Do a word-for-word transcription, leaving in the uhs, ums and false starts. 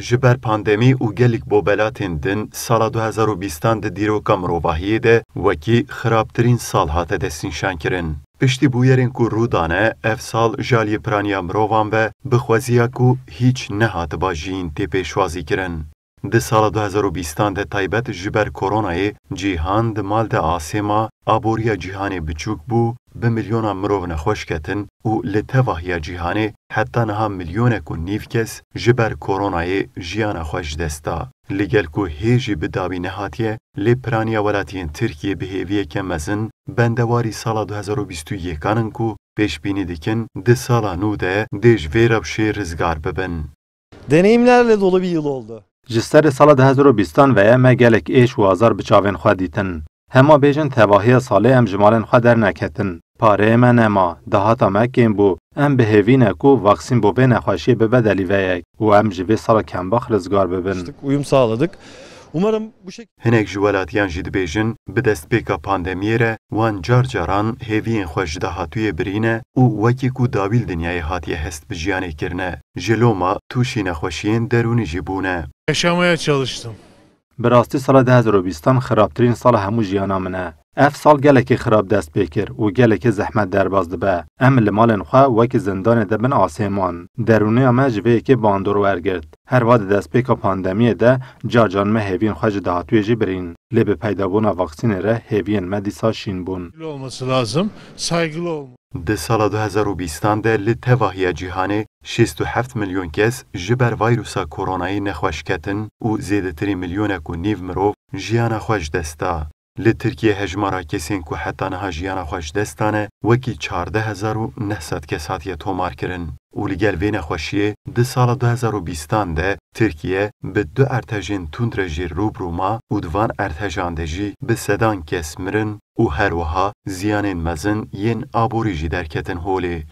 Ji ber pandemî û gelek bobelatên din, sala du hezar û bîstan di dîroka mirovahiyê de wekî xirabtirîn sal hate destnîşankirin. Piştî bûyerên ku rû dane, ev sal ji aliyê piraniya mirovan ve bi xweziya ku hîç nehatiba jiyîn tê pêşwazîkirin. Di sala du hezar û bîstan de taybet ji ber koronayê cîhan di mal de asê ma, aboriya cîhanê biçûk bû, bi milyonan mirov nexweş ketin û li tevahiya cîhanê heta niha milyonek û nîv kes ji ber koronayê jiyana xwe ji dest da. Li gel ku hê jî bi dawî nehatiye, lê piraniya welatiyên Tirkiyê bi hêviyeke mezin bendewarî sala du hezar û bîst û yekan in ku pêşbînî dikin di sala nû de dê ji vê rewşê rizgar bibin. Deneyimlerle dolu bir yıl oldu. Ji serê sala du hezar û bîstan ve ye me gelek êş û azar bi çavên xwe dîtin. Hema bêjin tevahiya salê em ji malên xwe derneketin. Pareyê me nema, dahata me kêm bû. Em bi hêvî ne ku vaksîn bo vê nexweşiyê bibe delîveyek û em ji vê sala kembax rizgar bibin. Uyum sağladık. Umarım bu şekilde. Hinek ji welatiyan jî dibêjin, bi destpêka pandemiyê re wan car caran hêviyên xwe ji dahatûyê birîne û wekî ku dawî li dinyayê hatiye hest bi jiyanê kirine, ji loma tûşî nexweşiyên derûnî jî bûne. Yaşamaya çalıştım. Bi rastî sala du hezar û bîstan xirabtirîn sala hemû jiyana min e. Ev sal gelekî xirab dest pê kir û gelekî zehmet derbas dibe. Em li malên xwe wekî zindanê de bin asê man. Derûniya me ji vê yekê bandor wergirt. Herwa di destpêka pandemiyê de car car me hêviyên xwe ji dahatûyê jî birîn. Lê bi peydabûna vaksînê re hêviyên me dîsa şîn bûn. Olması lazım, saygılı olmalı. Di sala du hezar û bîstan de li tevahiya cîhanê şêst û heft milyon kes ji ber vîrusa koronayê nexweş ketin û zêdetirî milyonek û nîv mirov jiyana xwe ji dest da. Li Tirkiye hejmara kesên ku heta niha jiyana xwe ji dest dane wekî çardeh hezar û neh sed kes hatiye tomarkirin û li gel vê nexweşiyê di sala du hezar û bîstan de Tirkiye bi du erdhejên tund re jî rû bi rû ma û di van erdhejan de jî bi sedan kes mirin û her wiha ziyanên mezin yên aborî jî derketin holê.